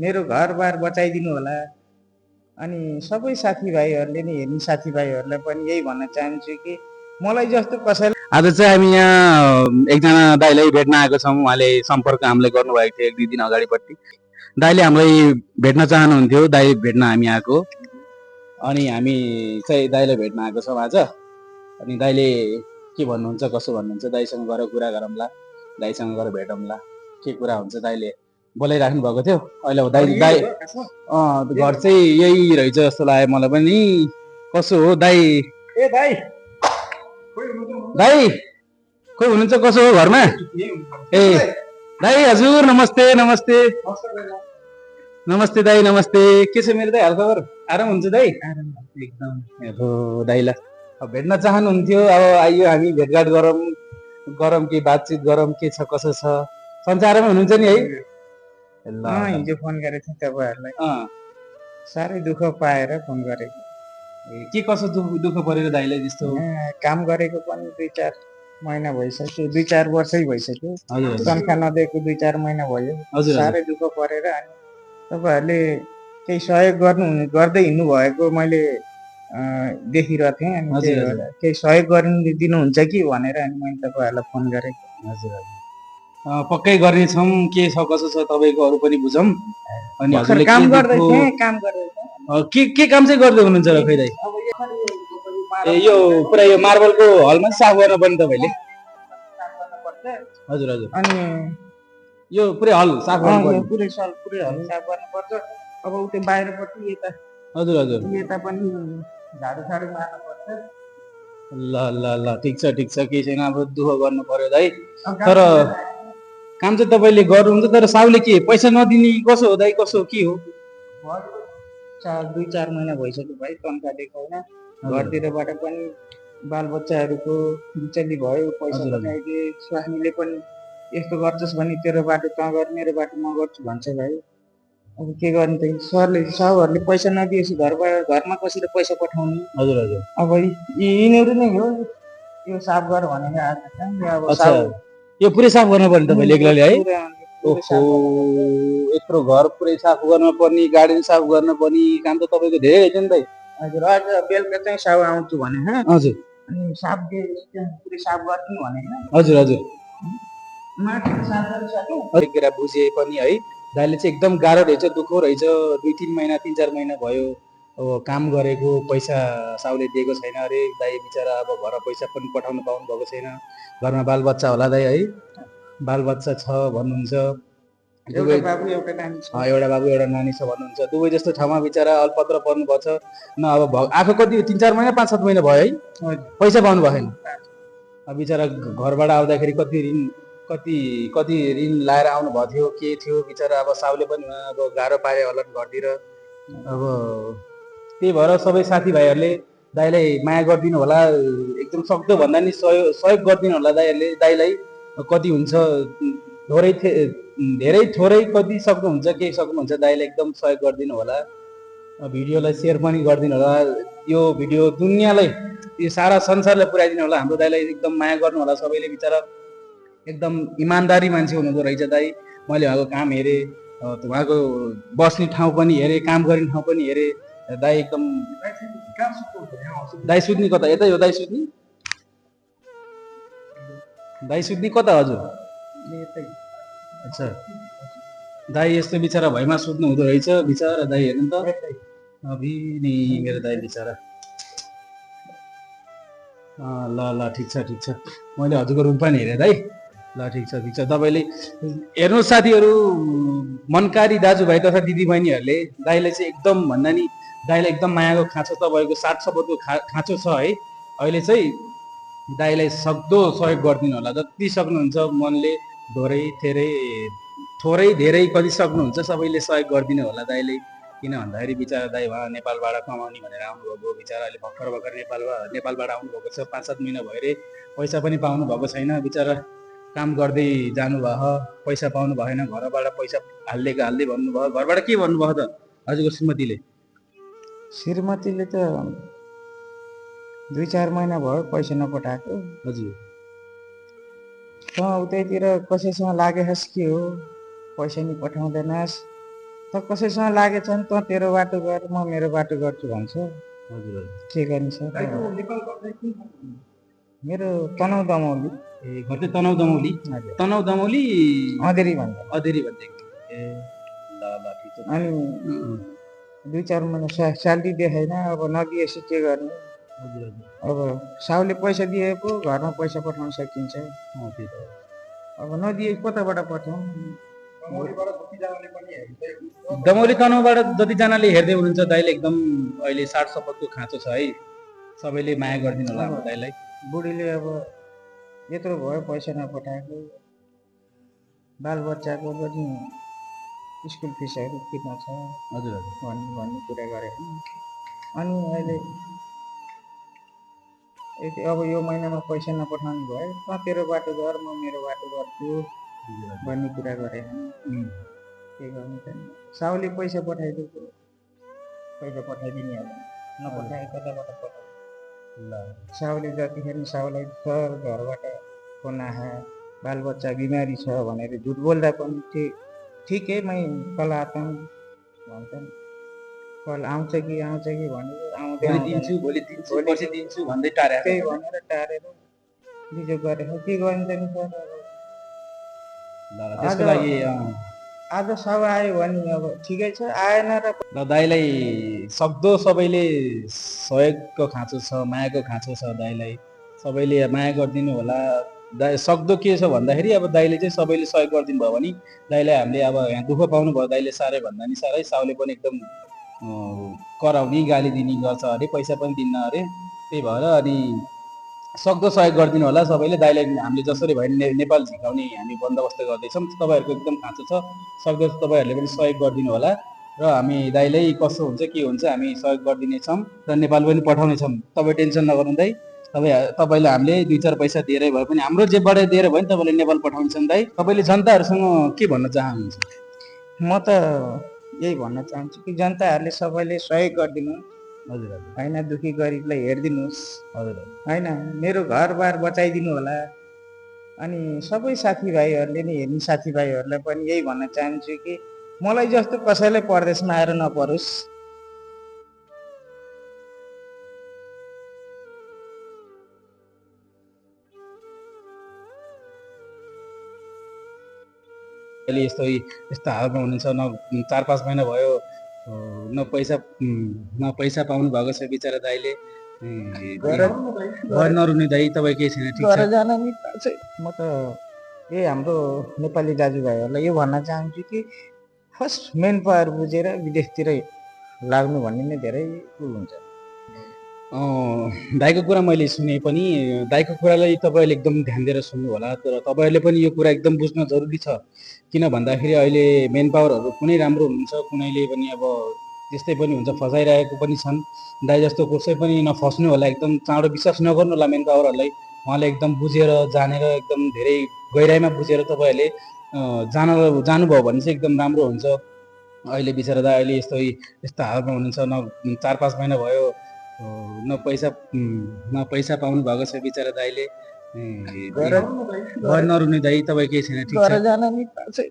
मेरो घरबार बचाइदिनु होला। अनि सबै साथीभाइहरूले नि हेर्ने साथीभाइहरूलाई पनि यही भन्न चाहन्छु कि मलाई जस्तो कसैलाई आज चाहिँ हामी यहाँ एकजना दाइलाई भेट्न आएको छौँ। उहाँले सम्पर्क हामीले गर्नुभएको थियो 1-2 दिन अगाडिपट्टि। दाइले हामीलाई भेट्न चाहनुहुन्थ्यो, दाइ भेट्न हामी आएको। अनि हामी चाहिँ दाइलाई भेट्न आएको छौँ आज। अनि दाइले के भन्नुहुन्छ, कसो भन्नुहुन्छ, दाइसँग गएर कुरा गरौँला, दाइसँग गएर भेटौँला, के कुरा हुन्छ। दाइले बोलाइराख्नु भएको थियो। अहिले दाइ घर चाहिँ यही रहेछ जस्तो लाग्यो मलाई पनि। कसो हो दाइ? ए दाइ दाइ कोही हुनुहुन्छ, कसो हो घरमा? ए दाइ हजुर नमस्ते। नमस्ते नमस्ते दाइ, नमस्ते। के छ मेरो दाइ हालखबर? आराम हुन्छ दाइ? एकदम। हो दाइलाई अब भेट्न चाहनुहुन्थ्यो। अब आइयो हामी भेटघाट गरौँ कि बातचित गरौँ, के छ कसो छ? सञ्चारमा हुनुहुन्छ नि है? हिजो फोन गरेको थिएँ तपाईँहरूलाई। साह्रै दुःख पाएर फोन गरेको। के कसो दुःख परेर दाइलाई त्यस्तो? काम गरेको पनि 2-4 महिना भइसक्यो, 2-4 वर्षै भइसक्यो। तनखा नदिएको 2-4 महिना भयो। साह्रै दुःख परेर अनि तपाईँहरूले केही सहयोग गर्दै हिँड्नु भएको मैले देखिरहेको थिएँ। अनि केही सहयोग दिनुहुन्छ कि भनेर अनि मैले तपाईँहरूलाई फोन गरेको। हजुर हजुर, पक्कै गर्नेछौँ। के छ कसो छ तपाईँको अरू पनि बुझौँ। अनि हजुरले काम गर्दै थिएँ। के काम चाहिँ गर्दै हुनुहुन्छ र खै दाइ? यो पुरा यो मार्बलको हलमा साफ गर्न पर्ने तपाईँले? हजुर हजुर। अनि यो पुरै हल साफ गर्नु पर्छ? पुरै हल साफ गर्नुपर्छ। अब उतै बाहिरपट्टि यता। हजुर हजुर, यता पनि झाडु साडु मार्नु पर्छ। ल ल ल, ठिक छ केही छैन। अब दुःख गर्नु पर्यो दाइ। तर काम चाहिँ तपाईँले गर्नुहुन्छ, तर साउले के पैसा नदिने कसो हो दाइ? कसो के हो? 2-4 महिना भइसक्यो भाइ, तनखा दिएको होइन। घरतिरबाट पनि बालबच्चाहरूको बिचली भयो। पैसा पठाइदिए। स्वामीले पनि यस्तो गर्छस् भने तेरो बाटो तँ गर, मेरो बाटो म गर्छु भन्छ भाइ। अब के गर्ने त? साउहरूले पैसा नदिएपछि घरमा कसरी पैसा पठाउने? हजुर हजुर। अब यिनीहरू नै हो यो साफ गर भनेर आएको छ। यो पुरै साफ गर्नु पर्ने तपाईँले एक्लैले है? ओहो, यत्रो घर पुरै साफ गर्न पर्ने, गार्डन साफ गर्न पर्ने काम त तपाईँको धेरै रहेछ नि दाइ। हजुर, आज बेलुका चाहिँ साउ आउँछु भने। हजुर, अनि साफ पुरै साफ गर्छु भने। हजुर हजुर, माथि साफ गरिसक्यो। बुझे पनि है दाइले चाहिँ एकदम गाह्रो रहेछ, दुःख रहेछ। 2-3 महिना 3-4 महिना भयो अब काम गरेको, पैसा साउले दिएको छैन अरे दाइ बिचरा। अब घर पैसा पनि पठाउनु पाउनु भएको छैन। घरमा बालबच्चा होला दाइ है? बालबच्चा छ भन्नुहुन्छ। एउटा बाबु एउटा नानी छ भन्नुहुन्छ। दुवै जस्तो ठाउँमा बिचरा अल्पत्र पर्नुभएको छ न। अब आएको कति 3-4 महिना 5-7 महिना भयो है? पैसा पाउनु भएन। अब बिचरा घरबाट आउँदाखेरि कति ऋण लाएर आउनु भएको थियो, के थियो बिचरा। अब साउले पनि अब गाह्रो पारे होला घरतिर। अब त्यही भएर सबै साथीभाइहरूले दाइलाई माया गरिदिनु होला। एकदम सक्दो भन्दा नि सहयोग गरिदिनु होला दाइलाई। कति हुन्छ धेरै थोरै, कति सक्नुहुन्छ, केही सक्नुहुन्छ, दाइलाई एकदम सहयोग गरिदिनु होला। भिडियोलाई सेयर पनि गरिदिनु होला। यो भिडियो दुनियाँलाई, यो सारा संसारलाई पुर्याइदिनु होला। हाम्रो दाइलाई एकदम माया गर्नु होला सबैले। बिचरा एकदम इमान्दारी मान्छे हुनुहुँदो रहेछ दाइ। मैले उहाँको काम हेरेँ, उहाँको बस्ने ठाउँ पनि हेरेँ, काम गर्ने ठाउँ पनि हेरेँ। दाइ एकदम दाइ सुत्ने कता? यतै हो दाइ सुत्ने? दाइ सुत्ने कता? हजुर अच्छा, दाइ यस्तो बिचरा भैमा सुत्नु हुँदो रहेछ बिचरा दाइ। हेर्नु त अभि नि मेरो दाइ बिचरा। ल ल, ठिक छ मैले हजुरको रुम पनि हेरेँ दाइ। ल ठिक छ तपाईँले हेर्नुहोस् साथीहरू, मनकारी दाजुभाइ तथा दिदीबहिनीहरूले दाइलाई चाहिँ एकदम भन्दा नि दाइलाई एकदम मायाको खाँचो, तपाईँको साथ सपोर्टको खाँचो छ है। अहिले चाहिँ दाइलाई सक्दो सहयोग गरिदिनु होला। जति सक्नुहुन्छ मनले, थोरै धेरै कति सक्नुहुन्छ सबैले सहयोग गरिदिनु होला दाइले। किन भन्दाखेरि बिचरा दाइ उहाँ नेपालबाट कमाउने भनेर आउनुभएको। बिचरा अहिले भर्खर नेपालबाट आउनुभएको छ। 5-7 महिना भयो अरे। पैसा पनि पाउनु भएको छैन। बिचरा काम गर्दै जानुभयो, पैसा पाउनु भएन। घरबाट पैसा हाल्दै भन्नुभयो। घरबाट के भन्नुभयो त हजुरको श्रीमतीले? श्रीमतीले त 2-4 महिना भयो पैसा नपठाएको। हजुर, त उतैतिर कसैसँग लागेस् के हो, पैसा नि पठाउँदैनस् त कसैसँग लागेछ भने त तेरो बाटो गर म मेरो बाटो गर्छु भन्छ। हजुर के गर्ने सर? मेरो तनहुँ दमौली। ए घर चाहिँ तनहुँ दमौली। हजुर। तनहुँ दमौली अँधेरी भन्छ। अधेरी भन्छ ए ल ल ठिक छ। अनि 2-4 महिना स्यालेरी देखाएन, अब नदिएपछि के गर्ने? हजुर हजुर अब साहुले पैसा दिए पो घरमा पैसा पठाउन सकिन्छ। त्यही त हो। अब नदिए कताबाट पठाउँ? दमौली तनहुँबाट जतिजनाले हेर्दै हुनुहुन्छ दाइले एकदम अहिले 60-70 को खाँचो छ है। सबैले माया गरिदिनु होला हाम्रो दाइलाई। बुढीले अब यत्रो भयो पैसा नपठाएको, बालबच्चाको पनि स्कुल फिसहरू तिर्न छ हजुर हजुर भन्ने कुरा गरेको। अनि अहिले अब यो महिनामा पैसा नपठाउनु भयो, त तेरो बाटो गर म मेरो बाटो गर्छु भन्ने कुरा गरे। के गर्नु त? साहुले पैसा पठाइदिएको, पैसा पठाइदिने होला, नपठाए कताबाट पठाउ? ल साहुले जतिखेर साहुलाई सर घरबाट फोन आए बालबच्चा बिमारी छ भनेर झुट बोल्दा पनि ठिकै मै कल आता हूँ भन्छन्। कल आउँछ कि भनेर आउँदै भोलि दिन्छु पर्सि दिन्छु भन्दै टारेको। त्यही भनेर टारेर बिजोग गरेको। के गरिन्छ नि सर? त्यसको लागि आज साहु आयो भने अब ठिकै छ, आएन र दाइलाई सक्दो सबैले सहयोगको खाँचो छ, मायाको खाँचो छ दाइलाई। सबैले माया गरिदिनु होला। दाइ सक्दो के छ भन्दाखेरि अब दाइले चाहिँ सबैले सहयोग गरिदिनु भयो भने दाइलाई हामीले अब यहाँ दुःख पाउनु भयो दाइले साह्रै भन्दा नि साह्रै। साहुले पनि एकदम कराउने गाली दिने गर्छ अरे, पैसा पनि दिन्न अरे। त्यही भएर अनि सक्दो सहयोग गरिदिनु होला सबैले। दाइलाई हामीले जसरी भए नेपाल झिकाउने हामी बन्दोबस्त गर्दैछौँ। तपाईँहरूको एकदम खाँचो छ, सक्दो तपाईँहरूले पनि सहयोग गरिदिनु होला र हामी दाइलाई कसो हुन्छ के हुन्छ हामी सहयोग गरिदिनेछौँ र नेपाल पनि पठाउनेछौँ। तपाईँ टेन्सन नगर्नु दाइ। तपाईँलाई हामीले 2-4 पैसा दिएरै भए पनि हाम्रो जेबाट दिएर भयो नि तपाईँले नेपाल पठाउनेछौँ दाइ। तपाईँले जनताहरूसँग के भन्न चाहनुहुन्छ? म त यही भन्न चाहन्छु कि जनताहरूले सबैले सहयोग गरिदिनु। हजुर हजुर होइन, दुखी गरिबलाई हेरिदिनुहोस्। हजुर होइन, मेरो घरबार बचाइदिनु होला। अनि सबै साथीभाइहरूले नि हेर्ने साथीभाइहरूलाई पनि यही भन्न चाहन्छु कि मलाई जस्तो कसैलाई परदेशमा आएर नपरोस्। अहिले यस्तो हालमा हुनुहुन्छ। न 4-5 महिना भयो न पैसा पाउनु भएको छ बिचरा दाइले। घर नरुने दाइ तपाईँ केही छैन ठिक छ। जान नि म त यही हाम्रो नेपाली दाजुभाइहरूलाई यो भन्न चाहन्छु कि फर्स्ट मेन पावर बुझेर विदेशतिर लाग्नु भन्ने नै धेरै हुन्छ। दाइको कुरा मैले सुने पनि दाइको कुरालाई तपाईँहरूले एकदम ध्यान दिएर सुन्नु होला। तर तपाईँहरूले पनि यो कुरा एकदम बुझ्न जरुरी छ। किन भन्दाखेरि अहिले मेन पावरहरू कुनै राम्रो हुनुहुन्छ, कुनैले पनि अब त्यस्तै पनि हुन्छ, फसाइरहेको पनि छन्। दाइ जस्तो कसै पनि नफस्नु होला, एकदम चाँडो विश्वास नगर्नु होला मेन पावरहरूलाई। उहाँले एकदम बुझेर जानेर एकदम धेरै गहिराइमा बुझेर तपाईँहरूले जानुभयो भने चाहिँ एकदम राम्रो हुन्छ। अहिले बिचरा दाइ अहिले यस्तो हालमा हुनुहुन्छ। न 4-5 महिना भयो न पैसा पाउनु भएको छ बिचरा दाइले। घर नरुने दाइ तपाईँ केही छैन ठिक छ।